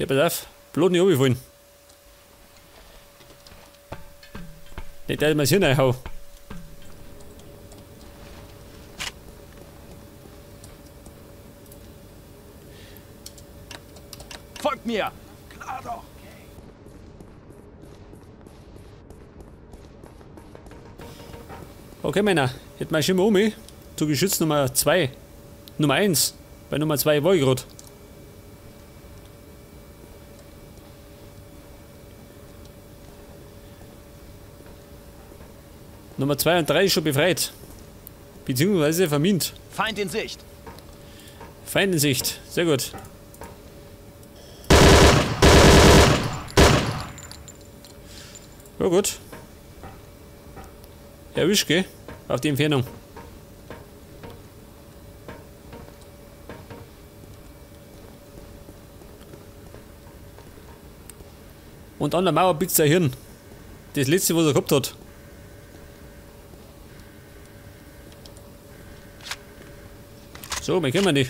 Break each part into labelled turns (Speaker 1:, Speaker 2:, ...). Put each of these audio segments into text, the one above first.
Speaker 1: Ja, pass auf. Bloß nicht runterfallen. Nicht, dass ich mir das Hirn reinhau.
Speaker 2: Folgt mir! Klar doch!
Speaker 1: Okay, Männer, jetzt marschieren wir um zu Geschütz Nummer 2. Nummer 1. Bei Nummer 2 war ich grad. Nummer 2 und 3 ist schon befreit. Beziehungsweise vermint.
Speaker 2: Feind in Sicht.
Speaker 1: Feind in Sicht. Sehr gut. Ja gut. Erwischt, gell? Auf die Entfernung. Und an der Mauer biegt sein Hirn. Das letzte, was er gehabt hat. So, wir kennen die.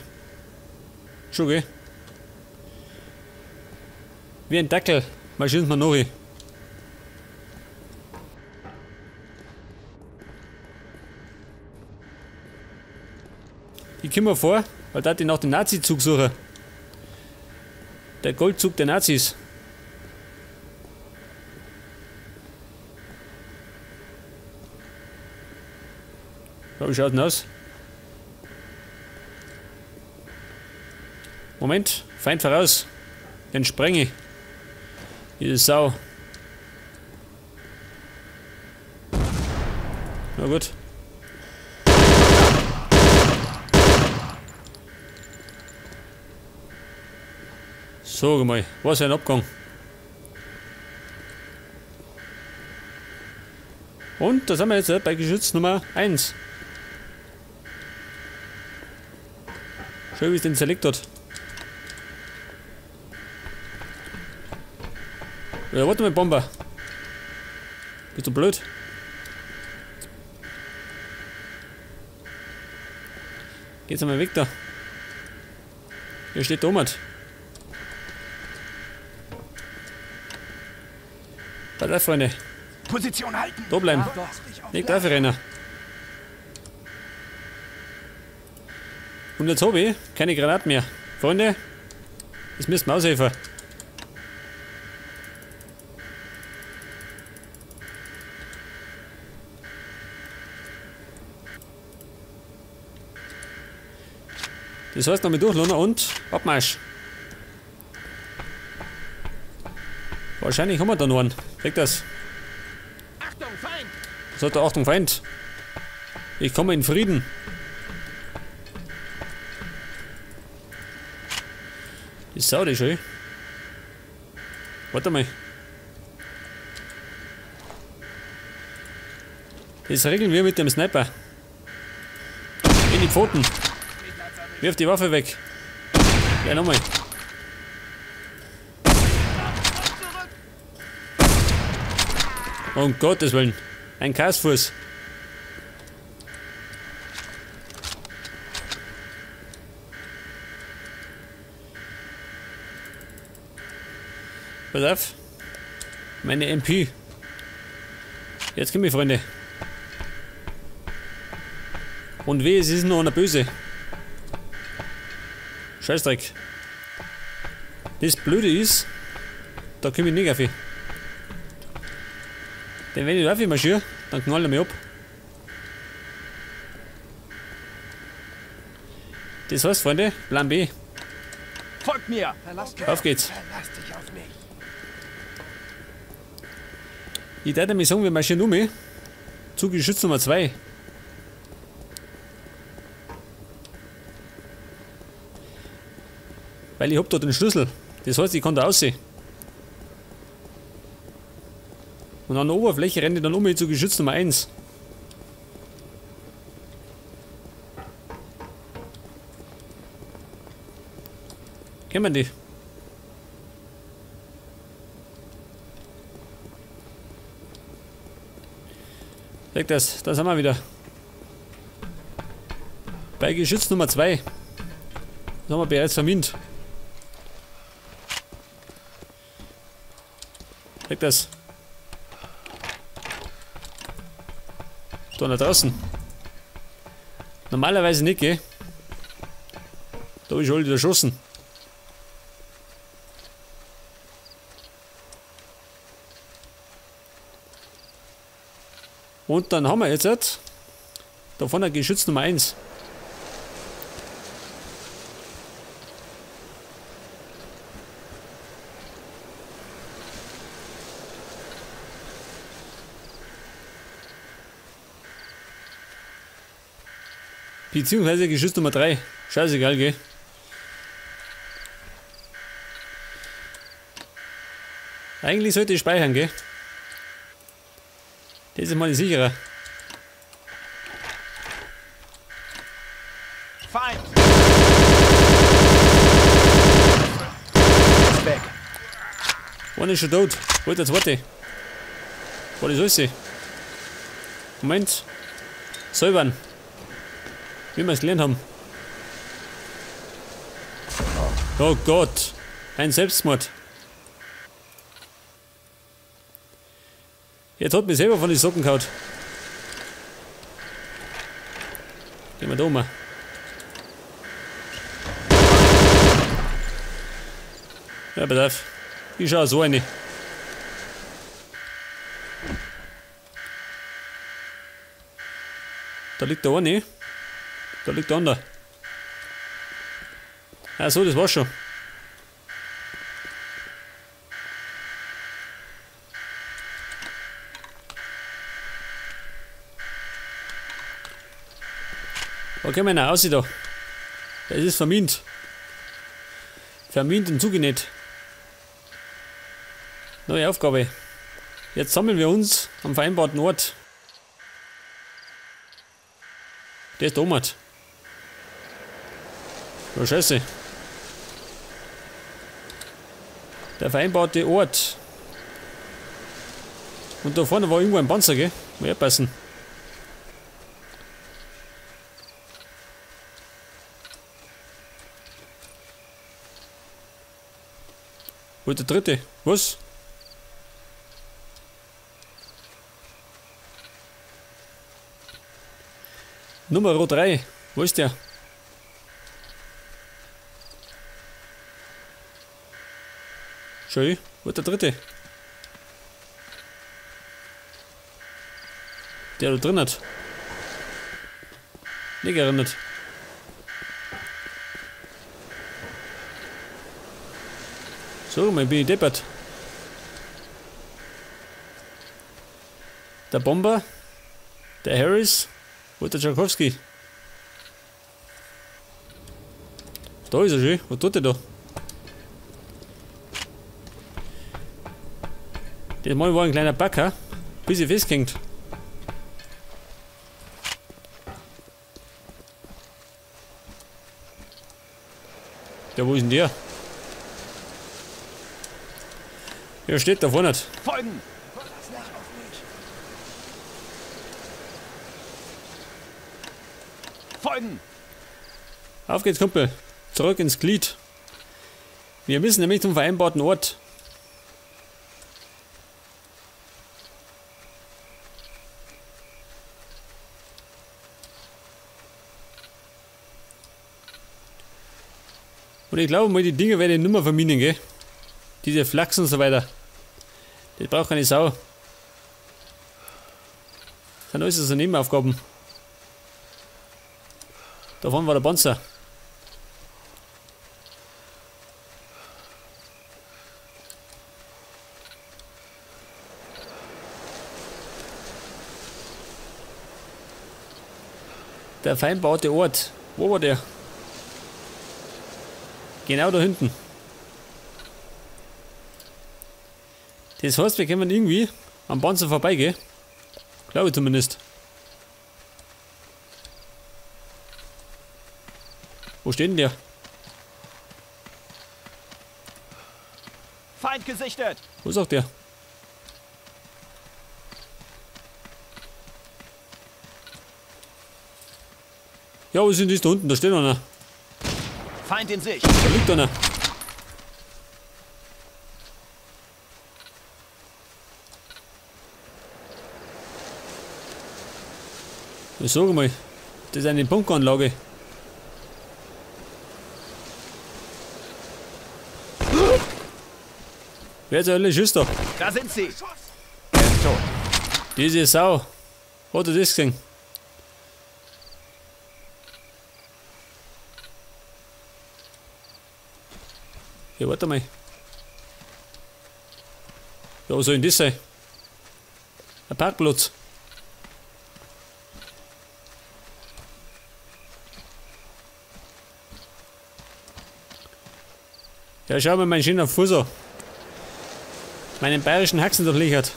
Speaker 1: Schon, gell? Wie ein Dackel marschieren wir nach. Ich komme vor, weil da die nach dem Nazi-Zug suchen. Der Goldzug der Nazis. Ja, wie schaut denn aus? Moment, Feind voraus. Den sprenge ich. Diese Sau. Na gut. So mal, was ein Abgang. Und da sind wir jetzt bei Geschütz Nummer 1. Schön, wie es den zerlegt hat. Ja, warte mal, Bomber. Bist du blöd? Geht's einmal weg da. Hier steht Thomas. Pass auf, Freunde.
Speaker 2: Position halten.
Speaker 1: Da bleiben. Nicht dafür rennen. Und jetzt habe ich keine Granaten mehr. Freunde, das müssen wir aushelfen. Das heißt, nochmal durchladen und Abmarsch. Wahrscheinlich haben wir da noch einen. Kriegt das.
Speaker 2: Achtung, Feind!
Speaker 1: Sagt er, Achtung, Feind! Ich komme in Frieden. Die Sau, die schön. Warte mal. Das regeln wir mit dem Sniper. In die Pfoten. Wirf die Waffe weg. Ja, nochmal. Um Gottes Willen. Ein Kassfuß. Pass auf. Meine MP. Jetzt komm ich, Freunde. Und weh, es ist noch einer böse. Scheißdreck. Das Blöde ist, da komme ich nicht auf. Denn wenn ich da marschiere, dann knallt er mich ab. Das heißt, Freunde, Plan B.
Speaker 2: Folgt mir!
Speaker 1: Auf geht's. Ich darf nämlich sagen, wir marschieren um. Zu Geschütz Nummer 2. Weil ich hab da den Schlüssel. Das heißt, ich kann da aussehen. Und an der Oberfläche renne ich dann um zu Geschütz Nummer 1. Kennen wir die? Sag das, da sind wir wieder. Bei Geschütz Nummer 2. Das haben wir bereits vermint. Weg das. Da nach draußen. Normalerweise nicht, gell? Da hab ich alle erschossen. Und dann haben wir jetzt da vorne Geschütz Nummer 1. Beziehungsweise Geschütz Nummer 3. Scheißegal, gell? Eigentlich sollte ich speichern, gell? Das ist mal sicherer.
Speaker 2: Feind! Weg.
Speaker 1: Einer ist schon tot. Wo ist der zweite? Wo ist das? Moment. Säubern. Wie wir es gelernt haben. Oh Gott. Ein Selbstmord. Jetzt hat mich selber von den Socken gehauen. Gehen wir da um. Ja, pass auf. Ich schau so eine. Da liegt der eine. Da liegt der andere. Ach so, das war's schon. Okay, Männer, aussieht da. Das ist vermint. Vermint und zugenäht. Neue Aufgabe. Jetzt sammeln wir uns am vereinbarten Ort. Der ist da oben. Oh, Scheiße. Der vereinbarte Ort. Und da vorne war irgendwo ein Panzer, gell? Muss passen. Wo ist der dritte? Was? Nummer 3. Wo ist der? Schön. Wo ist der dritte? Der da drin hat. Nicht erinnert. So, mein bin ich deppert. Der Bomber, der Harris und der Tchaikovsky. Da ist er schon. Was tut der da? Das Mal war ein kleiner Bagger, bis ich festgehängt. Ja, wo ist denn der? Der steht da vorne.
Speaker 2: Folgen! Folgen!
Speaker 1: Auf geht's, Kumpel. Zurück ins Glied. Wir müssen nämlich zum vereinbarten Ort. Und ich glaube mal, die Dinger werde ich nicht mehr verminen, gell? Diese Flachs und so weiter. Das braucht keine Sau. Das sind alles so Nebenaufgaben. Davon war der Panzer. Der feinbaute Ort. Wo war der? Genau da hinten. Das heißt, wir können irgendwie am Panzer vorbeigehen. Glaube ich zumindest. Wo steht denn der?
Speaker 2: Feind gesichtet!
Speaker 1: Wo ist auch der? Ja, wo sind die da unten? Da steht einer.
Speaker 2: Feind in Sicht.
Speaker 1: Da liegt einer. Ich sag mal, das ist eine Bunkeranlage. Wer zur Hölle schießt da?
Speaker 2: Da sind sie! Er ist tot.
Speaker 1: Diese Sau. Hat er das gesehen? Ja, warte mal. Ja, was soll denn das sein? Ein Parkplatz. Ja, schau mal meinen schönen Fuß an. Meinen bayerischen Haxen durchlöchert.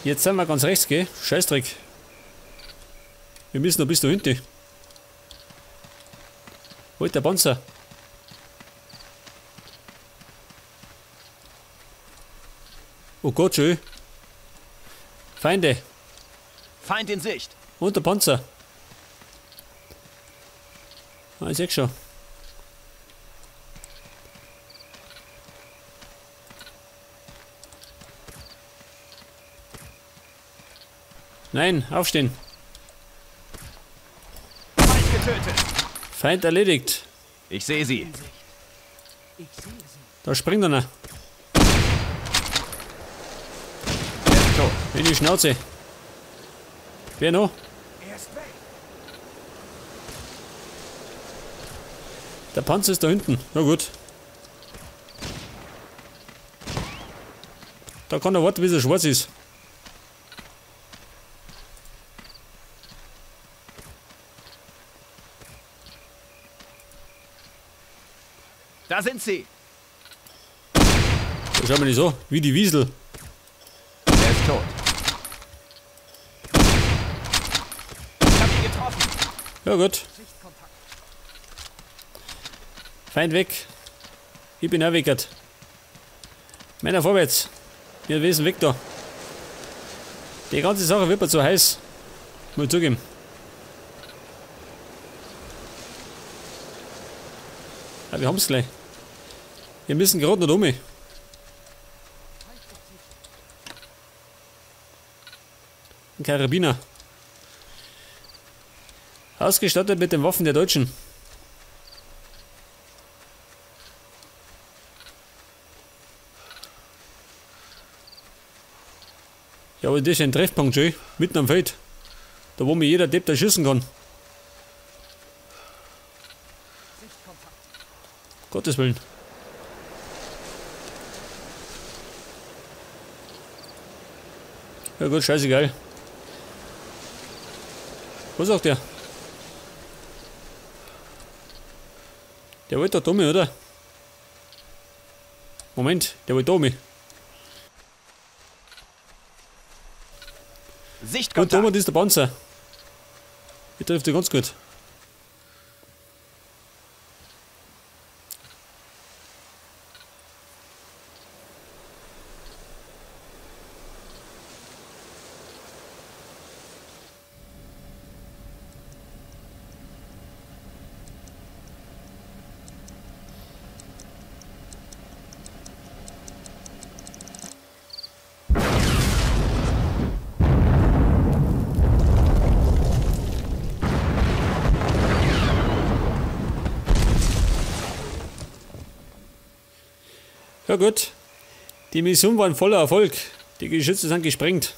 Speaker 1: Jetzt sind wir ganz rechts, gell? Scheißdreck. Wir müssen noch bis da hinten. Wo ist der Panzer? Oh Gott, schön. Feinde.
Speaker 2: Feind in Sicht.
Speaker 1: Und der Panzer. Ah, ich seh schon. Nein, aufstehen.
Speaker 2: Feind getötet.
Speaker 1: Feind erledigt.
Speaker 2: Ich sehe sie.
Speaker 1: Da springt einer. In die Schnauze. Wer noch? Der Panzer ist da hinten. Na gut. Da kann er warten, bis er schwarz ist.
Speaker 2: Da sind sie.
Speaker 1: Da schauen wir nicht so, wie die Wiesel.
Speaker 2: Er ist tot. Ich hab ihn getroffen.
Speaker 1: Ja gut. Feind weg. Ich bin auch weg. Männer vorwärts. Wir wissen weg da. Die ganze Sache wird mir zu heiß. Muss ich zugeben. Ja, wir haben's gleich. Wir müssen gerade noch um. Ein Karabiner. Ausgestattet mit den Waffen der Deutschen. Ja, aber das ist ein Treffpunkt, schön. Mitten am Feld. Da wo mir jeder Depp da schießen kann. Gottes Willen. Ja gut, scheißegal. Was sagt der? Der wollte da dumme, oder? Moment, der wollte dumme.
Speaker 2: Sichtkontakt.
Speaker 1: Und oben ist der Panzer. Ich trifft den ganz gut. Ja gut, die Mission war ein voller Erfolg. Die Geschütze sind gesprengt.